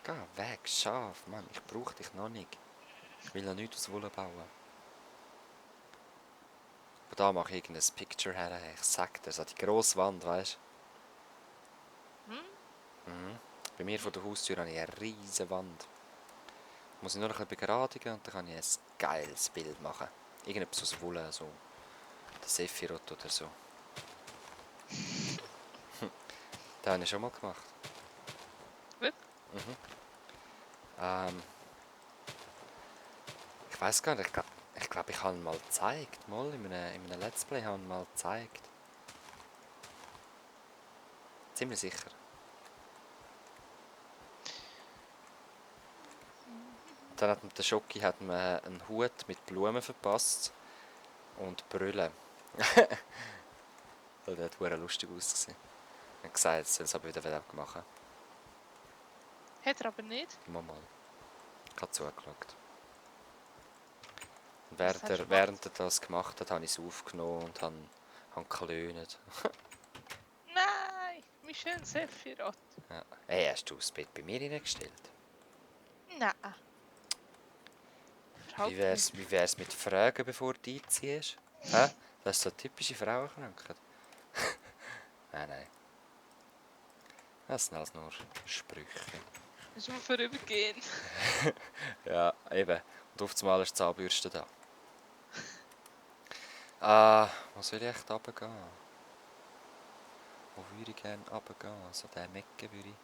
Geh weg, Schaf, Mann, ich brauche dich noch nicht. Ich will noch nichts aus Wolle bauen. Aber da mache ich irgendein Picture her, ich sag dir, so die grosse Wand, weißt Hm? du? Mhm. Bei mir vor der Haustür habe ich eine riesige Wand. Muss ich nur noch ein bisschen begradigen und dann kann ich ein geiles Bild machen. Irgendetwas aus Wolle, so der Sephiroth oder so. Das habe ich schon mal gemacht. Wirklich? Mhm. Ähm, ich weiß gar nicht, ich glaube, ich habe ihn mal gezeigt. Mal in einem Let's Play habe ich ihn mal gezeigt. Ziemlich sicher. Dann hat mir der Schocki hat mir einen Hut mit Blumen verpasst und Brüllen. Das hat verdammt lustig ausgesehen. Er hat gesagt, er soll es aber wieder machen. Hat er aber nicht. Mal mal. Ich habe zugeschaut. Und Was hast du während gemacht? er das gemacht hat, habe ich es aufgenommen und habe geklönt. Nein! Mein schöner Sephiroth. Ja. Hey, hast du das Bett bei mir hineingestellt? Nein, Wie überhaupt nicht. wär's, wie wär's mit Fragen, bevor du einziehst? Hä? Das ist so typische Frauenkrankheit. Nein. Das sind alles nur Sprüche. Das ist nur vorübergehend. Ja, eben. Und auf einmal ist die Zahnbürste da. Ah, wo soll ich echt runtergehen? Wo würde ich gerne runtergehen? So der Ecke würde ich...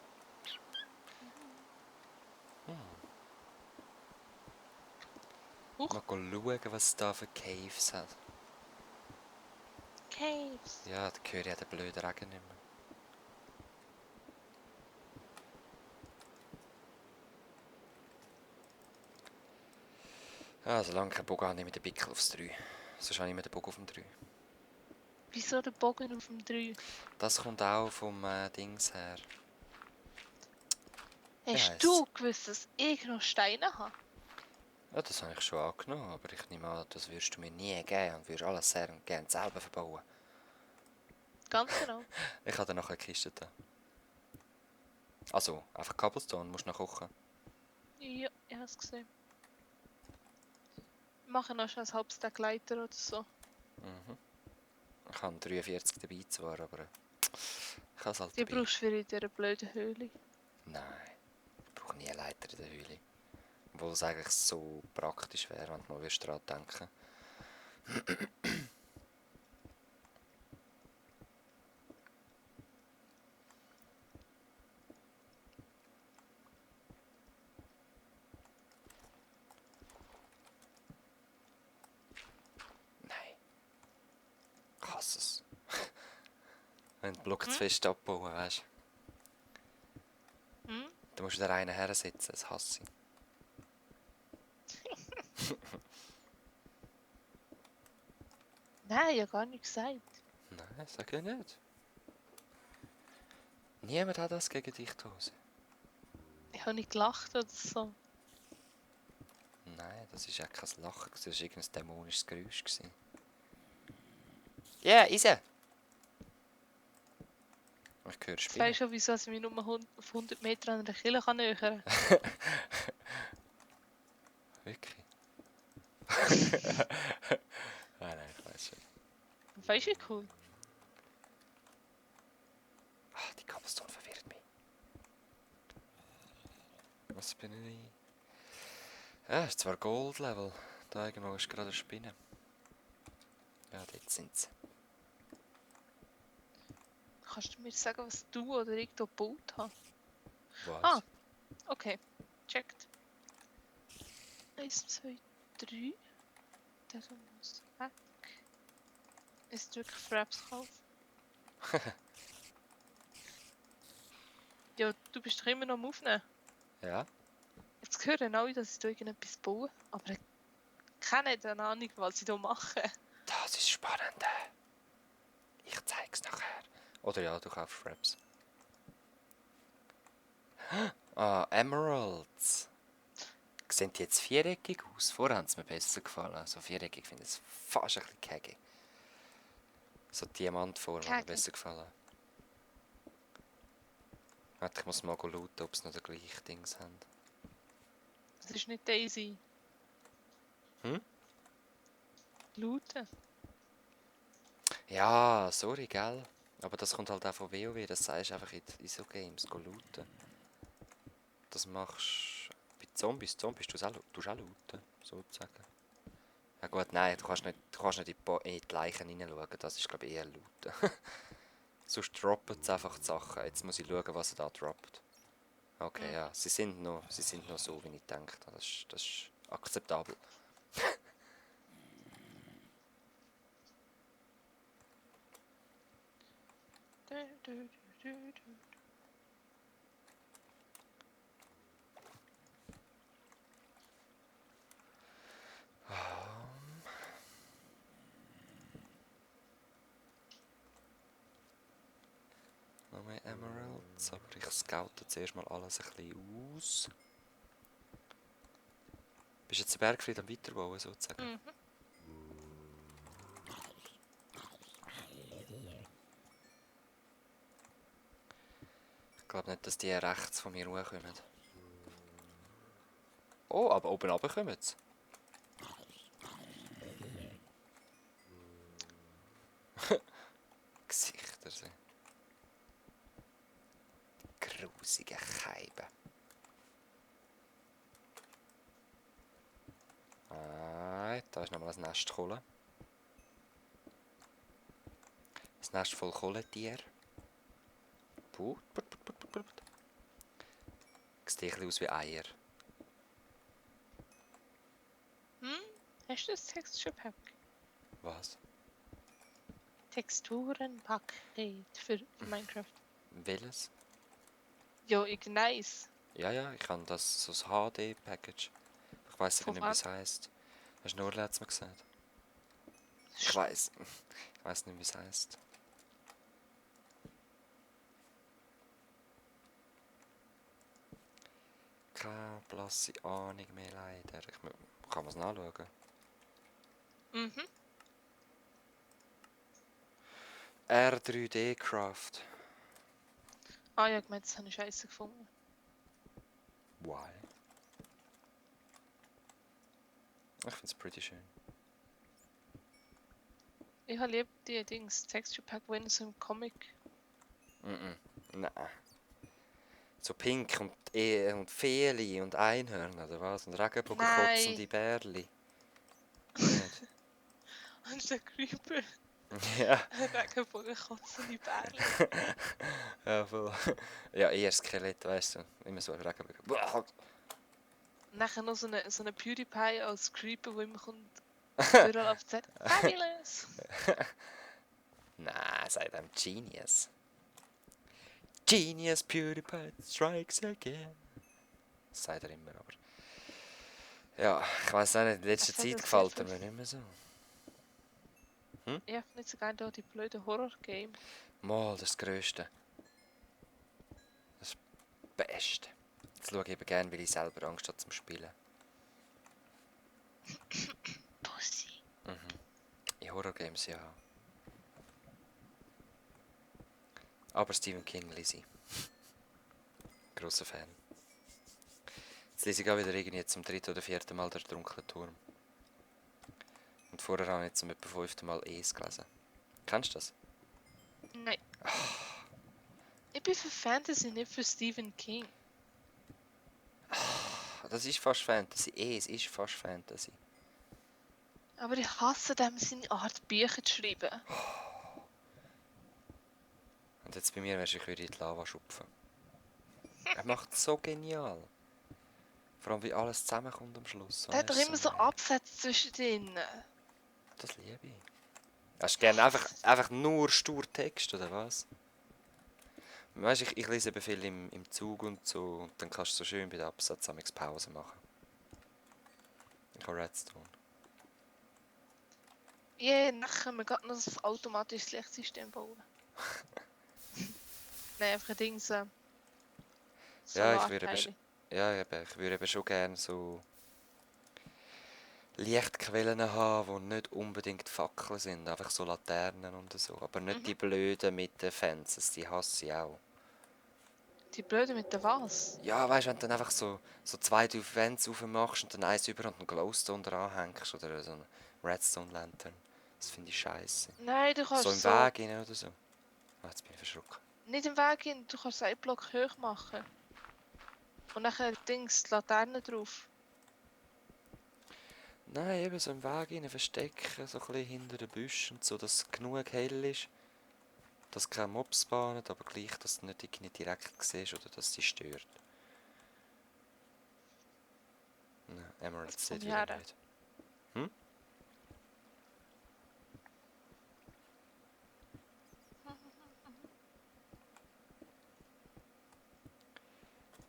Huch, Mal schauen, was es da für Caves hat. Caves. Ja, da höre ich ja den blöden Regen nicht mehr. Ja, solange kein Bogen habe ich mit dem Pickel aufs 3. Sonst habe ich mit dem Bogen auf dem 3. Wieso der Bogen auf dem 3? Das kommt auch vom Dings her. Wie Hast heisst's? du gewusst, dass ich noch Steine habe? Ja, das habe ich schon angenommen, aber ich nehme an, das würdest du mir nie geben und würdest alles sehr gerne selber verbauen. Ganz genau. Ich habe dann noch eine Kiste da. Also, einfach Cobblestone, musst du noch kochen. Ja, ich habe es gesehen. Wir machen noch schon ein halbes Tag Leiter oder so. Mhm. Ich habe 43 dabei zwar, aber ich habe es halt Die dabei. brauchst du für in dieser blöden Höhle. Nein, ich brauche nie eine Leiter in der Höhle. Obwohl es eigentlich so praktisch wäre, wenn du mal daran denken. Nein, ich hasse es. Wenn du den Block zu Hm? fest abbauen, weißt Hm? du, dann musst du da einen hersetzen, das hasse ich. Nein, ich habe gar nichts gesagt. Nein, sag ich nicht. Niemand hat das gegen dich, Hose. Ich habe nicht gelacht oder so. Nein, das war ja kein Lachen, das war irgendein dämonisches Geräusch. Ja, ist er! Ich höre Jetzt Spinnen. weisst du, wieso ich mich nur auf 100 Meter an der Kille nähern kann. Wirklich? Nein, ich weiß schon. Weißt du, wie cool? Ach, die Cobblestone verwirrt mich. Was bin ich? Ja, ist zwar Gold-Level. Da irgendwo ist gerade eine Spinne. Ja, dort sind sie. Kannst du mir sagen, was du oder ich da gebaut habe? Ah, Was? okay. Checkt. 1, 2, 3. Der muss weg. Ist wirklich Fraps gekauft? Ja, du bist doch immer noch am Aufnehmen. Ja? Jetzt hören alle, dass ich da irgendetwas baue. Aber ich habe nicht eine Ahnung, was ich da mache. Das ist spannend. Ich zeig's nachher. Oder ja, du kaufst Fraps. Ah, Emeralds. Sehen die jetzt viereckig aus? Vorher haben sie mir besser gefallen. Also viereckig finde ich es fast ein bisschen kägig. So Diamantform hat mir Kegi. besser gefallen. Warte, ich muss mal schauen, ob sie noch den gleichen Dings haben. Das ist nicht Daisy. Hm? Looten. Ja, sorry, gell? Aber das kommt halt auch von WoW, das sagst du einfach in so Games, go looten. Das machst bei Zombies tust du auch looten, sozusagen. Ja gut, nein, du kannst nicht in die Leichen hineinschauen, das ist glaube ich eher looten. Sonst droppen sie einfach die Sachen. Jetzt muss ich schauen, was er da droppt. Okay, ja, sie sind noch so, wie ich denke. Das ist akzeptabel. Noch mehr Emeralds, aber ich scoute zuerst mal alles ein bisschen aus. Bist du jetzt den Bergfried am Weiterbauen, sozusagen? Mhm. Ich glaube nicht, dass die rechts von mir hochkommen. Oh, aber oben runter kommen sie. Gesichter sind. Grusige Scheiben. Ah, da ist nochmal ein Nest Kohle. Ein Nest voll Kohletier. Put. Sieht ein bisschen aus wie Eier. Hm? Hast du das Texture Pack? Was? Texturenpaket für Minecraft. Welches? Ja, Ignice. Ja, ich habe das so ein HD-Package. Ich weiß aber Von nicht, wie wann? es heisst. Hast du nur letztes Mal gesagt? Ich weiß nicht, wie es heisst. Keine blasse Ahnung mehr leider. Kann man es nachschauen? Mhm. R3D Craft. Ah ja, gemeint, das habe ich scheiße gefunden. Why? Ich finde es pretty schön. Ich habe lieb die Dings, Texture Pack, wenn so im Comic. Nein. So pink und Feli und Einhörner oder was? Und Regenbogenkotzende Nein! Bärli. Nicht? Und der Creeper. Ja. Regenbogenkotzende Bärli. Ja, voll. Ja, eher Skelett, weißt du. Immer so ein Regenbogen. Und nachher noch so eine PewDiePie als Creeper, wo immer kommt. Durchlaufen und sagt, Fabulous! Nein, sagt einem Genius. Genius PewDiePie strikes again. Das sagt er immer, aber... Ja, ich weiss auch nicht, in letzter Ich finde Zeit das sehr gefällt er mir nicht mehr so. Ich habe nicht so gerne da die blöden Horror-Game. Mal, das ist das Grösste. Das Beste. Das schaue ich eben gerne, weil ich selber Angst habe zum Spielen. Pussy. In Horrorgames, ja. Aber Stephen King lese ich. Grosser Fan. Jetzt lese ich auch wieder irgendwie zum 3. oder 4. Mal der dunkle Turm. Und vorher habe ich jetzt zum etwa 5. Mal Es gelesen. Kennst du das? Nein. Ich bin für Fantasy, nicht für Stephen King. Das ist fast Fantasy. Es ist fast Fantasy. Aber ich hasse dem, seine Art, Bücher zu schreiben. Und jetzt bei mir wärst du, ich würde in die Lava schupfen. Er macht es so genial. Vor allem wie alles zusammenkommt am Schluss. Der hat doch immer so Absätze zwischendrin. Das liebe ich. Hast du gerne einfach nur stur Text, oder was? Weißt du, ich lese eben viel im Zug und so. Und dann kannst du so schön bei den Absätzen Pause machen. Ich habe Redstone. Ja, nachher wir gerade noch das automatische Lichtsystem bauen. Nein, einfach ein Ding so. Ja, ich würde Solarteile. ich würde eben schon gerne so Lichtquellen haben, die nicht unbedingt Fackeln sind, einfach so Laternen und so. Aber nicht die blöden mit den Fences, die hasse ich auch. Die Blöde mit der was? Ja, weißt du, wenn du dann einfach so 2 Events aufmachst und dann eins über und einen Glowstone dran hängst oder so eine Redstone-Lantern. Das finde ich scheiße. Nein, du So kannst im so... Weg rein oder so. Ah, jetzt bin ich verschrocken. Nicht im Weg hin, du kannst einen Block hoch machen. Und nachher Dings, die Laterne drauf. Nein, eben so im Weg rein verstecken, so ein bisschen hinter den Büschen, so dass es genug hell ist. Dass keine Mobs spawnen, aber gleich, dass du nicht irgendwie direkt siehst oder dass sie stört. Nein, Emerald Jetzt sieht komm ich wieder her. nicht. Hm?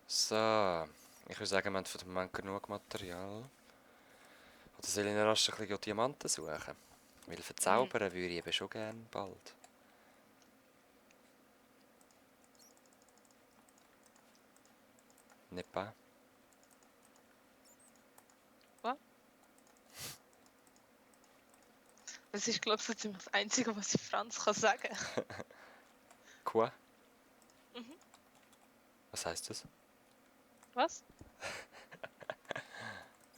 So, ich würde sagen, wir haben für den Moment genug Material. Oder soll ich noch rasch ein bisschen Diamanten suchen? Weil verzaubern würde ich eben schon gerne bald. Nicht wahr? Was? Das ist, glaube ich, so ziemlich das Einzige, was ich Franz kann sagen. Quoi? Mhm. Was heisst das? Was?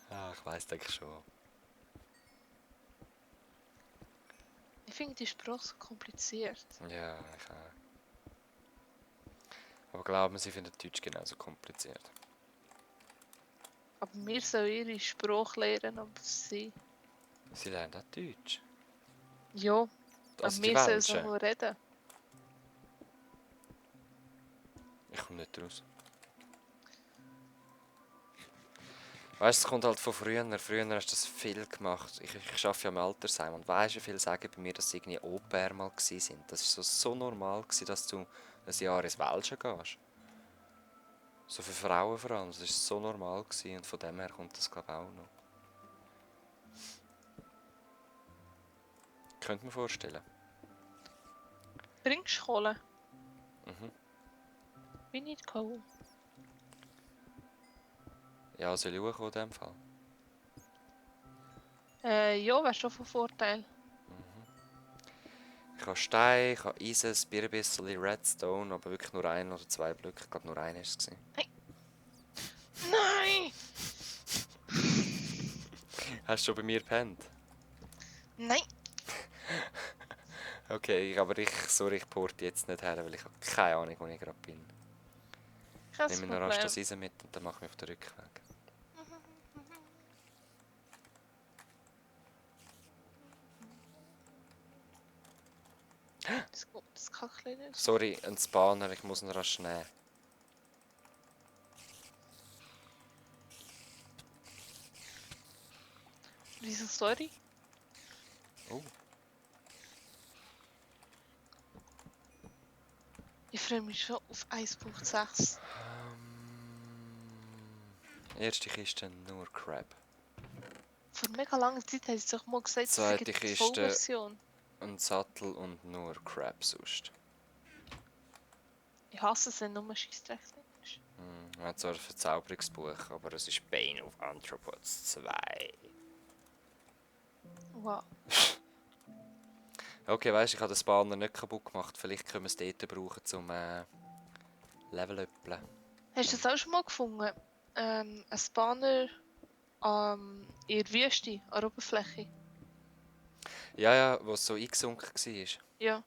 Ah, ich weiss, denke ich schon. Ich finde die Sprache so kompliziert. Ja, ich auch. Aber glauben Sie finden Deutsch genauso kompliziert. Aber wir sollen ihre Sprache lernen, aber sie... Sie lernen auch Deutsch. Ja, aber Also die wir sollen so Welschen. nur reden. Ich komme nicht raus. Weißt du, es kommt halt von früher. Früher hast du das viel gemacht. Ich arbeite ja im Altersheim und weißt du, wie viele sagen bei mir, dass sie irgendwie Au-pair mal waren. Das war so normal, dass du ein Jahr ins Welschen gehst. So für Frauen vor allem. Das war so normal und von dem her kommt das, glaube ich, auch noch. Könnte mir vorstellen. Bringst du Kohle? Mhm. Bin nicht cool. Ja, soll ich schauen in dem Fall? Ja, wäre schon von Vorteil. Ich habe Stein, ich habe Eisen, ein bisschen Redstone, aber wirklich nur 1 oder 2 Blöcke. Ich glaube, nur 1 war es. Nein! Hast du schon bei mir gepennt? Nein! Okay, aber ich porte jetzt nicht her, weil ich habe keine Ahnung, wo ich gerade bin. Kein Nehme mir noch rasch das Problem. Eisen mit und dann mache ich mich auf den Rückweg. Das Kackel nicht. Sorry, ein Spawner, ich muss ihn rasch nehmen. Wieso sorry? Oh. Ich freue mich schon auf 1.6. Erste Kiste nur Crab. Vor mega langer Zeit haben sie doch mal gesagt, es sei Zweite die Kiste Vollversion. ein Sattel und nur Crab sonst. Ich hasse es, wenn nur Scheissdreck ist. Wir haben zwar ein Verzauberungsbuch, aber es ist Bane of Anthropods 2. Wow. Okay, weißt du, ich habe den Spawner nicht kaputt gemacht. Vielleicht können wir es dort brauchen, zum Level-Öppeln. Hast du das auch schon mal gefunden? Ein Spawner in der Wüste, an der Oberfläche? Ja, ja, wo es so eingesunken war. Ja,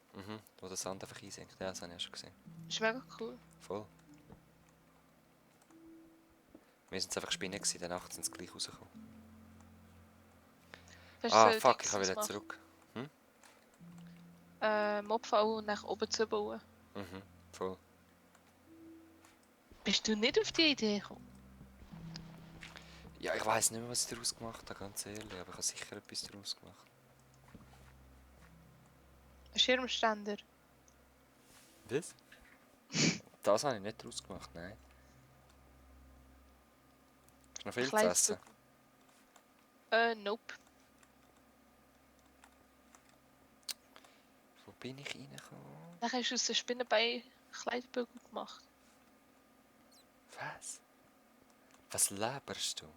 Wo der Sand einfach einsinkt. Ja, das habe ich ja schon gesehen. ist mega cool. Voll. Wir waren einfach Spinnen, dann Nacht sind sie gleich rausgekommen. Hast Ah, du so fuck, Dings ich habe wieder machen? zurück. Mobfall und nach oben zu bauen. Voll. Bist du nicht auf die Idee gekommen? Ja, ich weiss nicht mehr, was ich daraus gemacht habe, ganz ehrlich. Aber ich habe sicher etwas daraus gemacht. Ein Schirmständer? Was? Das habe ich nicht daraus gemacht, nein. Ist noch viel zu essen? Nope. Wo bin ich reingekommen? Dann hast du aus den Spinnenbeinen Kleiderbügel gemacht. Was? Was laberst du?